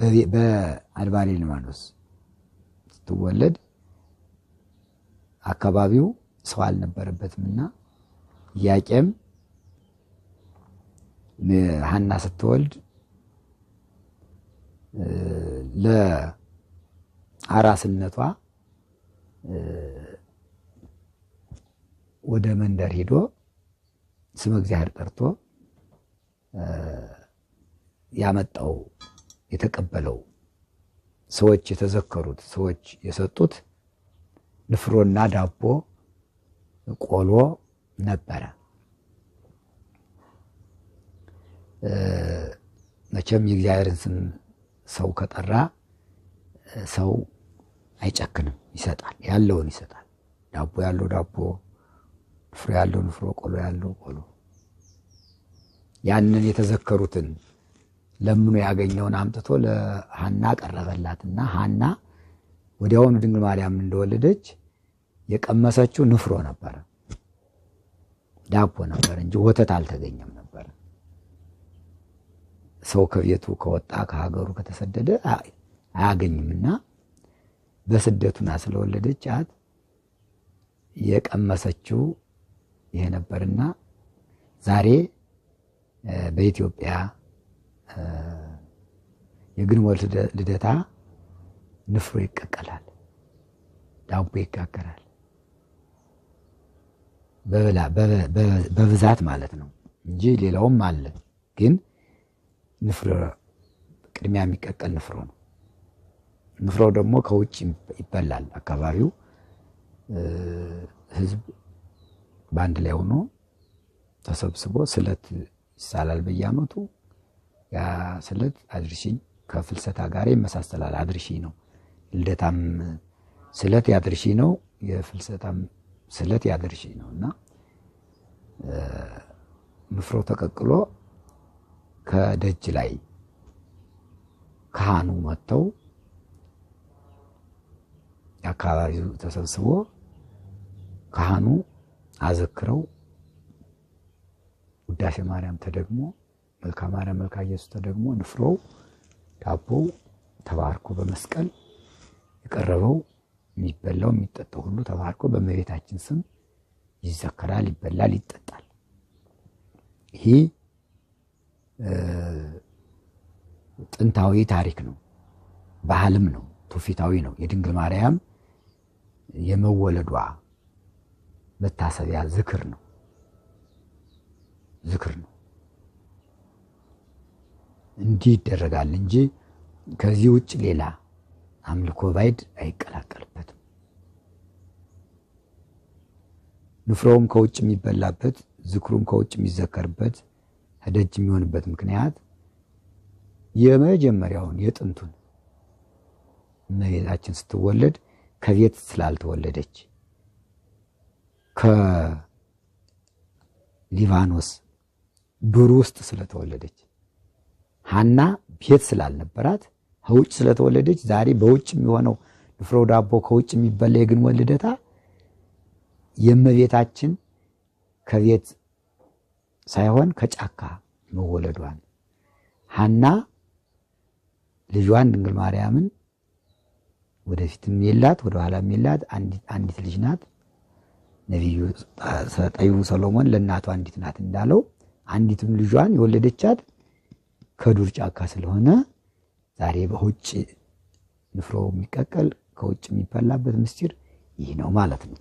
በአድባሬ ሊባኖስ ስትወለድ አካባቢው ሰው አልነበረበትምና ኢያቄም ሐና ስትወልድ ለአራስነቷ ወደ መንደር ሄዶ ስመ እግዚአብሔር ጠርቶ ያመጣው የተቀበለው ሰዎች የተዘከሩት ሰዎች የሰጡት ንፍሮና ዳቦ ቆሎ ነበረ። መቼም የእግዚአብሔርን ስም ሰው ከጠራ ሰው አይጨክንም፣ ይሰጣል፣ ያለውን ይሰጣል። ዳቦ ያለው ዳቦ፣ ንፍሮ ያለው ንፍሮ፣ ቆሎ ያለው ቆሎ። ያንን የተዘከሩትን ለምኖ ያገኘውን አምጥቶ ለሐና ቀረበላትና ሐና ወዲያውኑ ድንግል ማርያም እንደወለደች የቀመሰችው ንፍሮ ነበረ፣ ዳቦ ነበር እንጂ ወተት አልተገኘም ነበር። ሰው ከቤቱ ከወጣ ከሀገሩ ከተሰደደ አያገኝምና በስደቱና ስለወለደቻት የቀመሰችው ይሄ ነበርና ዛሬ በኢትዮጵያ የግንቦት ልደታ ንፍሮ ይቀቀላል፣ ዳቦ ይጋገራል። በብዛት ማለት ነው እንጂ ሌላውም አለ። ግን ንፍሮ ቅድሚያ የሚቀቀል ንፍሮ ነው። ንፍሮ ደግሞ ከውጭ ይበላል። አካባቢው ሕዝብ በአንድ ላይ ሆኖ ተሰብስቦ ስለት ይሳላል በየዓመቱ። ያ ስለት አድርሽኝ ከፍልሰታ ጋር ይመሳሰላል። አድርሽኝ ነው። ልደታም ስለት ያድርሽኝ ነው። የፍልሰታም ስለት ያድርሽኝ ነው እና ንፍሮ ተቀቅሎ ከደጅ ላይ ካህኑ መጥተው የአካባቢው ተሰብስቦ ካህኑ አዘክረው ውዳሴ ማርያም ተደግሞ መልካ ማርያም መልካ ኢየሱስ ተደግሞ ንፍሮው ዳቦው ተባርኮ በመስቀል የቀረበው የሚበላው የሚጠጣው ሁሉ ተባርኮ በእመቤታችን ስም ይዘከራል፣ ይበላል፣ ይጠጣል። ይህ ጥንታዊ ታሪክ ነው፣ ባህልም ነው፣ ትውፊታዊ ነው። የድንግል ማርያም የመወለዷ መታሰቢያ ዝክር ነው፣ ዝክር ነው። እንዲህ ይደረጋል እንጂ ከዚህ ውጭ ሌላ አምልኮ ባዕድ አይቀላቀልበትም። ንፍሮውም ከውጭ የሚበላበት ዝክሩም ከውጭ የሚዘከርበት ደጅ የሚሆንበት ምክንያት የመጀመሪያውን የጥንቱን እመቤታችን ስትወለድ ከቤት ስላልተወለደች ከሊባኖስ ዱር ውስጥ ስለተወለደች ሐና ቤት ስላልነበራት ከውጭ ስለተወለደች ዛሬ በውጭ የሚሆነው ንፍሮ ዳቦ ከውጭ የሚበላ የግንቦት ልደታ የእመቤታችን ከቤት ሳይሆን ከጫካ መወለዷን ሐና ልጇን ድንግል ማርያምን ወደፊትም የላት ወደኋላም የላት አንዲት ልጅ ናት። ነቢዩ ጠቢቡ ሰሎሞን ለእናቷ አንዲት ናት እንዳለው አንዲትም ልጇን የወለደቻት ከዱር ጫካ ስለሆነ ዛሬ በውጭ ንፍሮ የሚቀቀል ከውጭ የሚበላበት ምስጢር ይህ ነው ማለት ነው።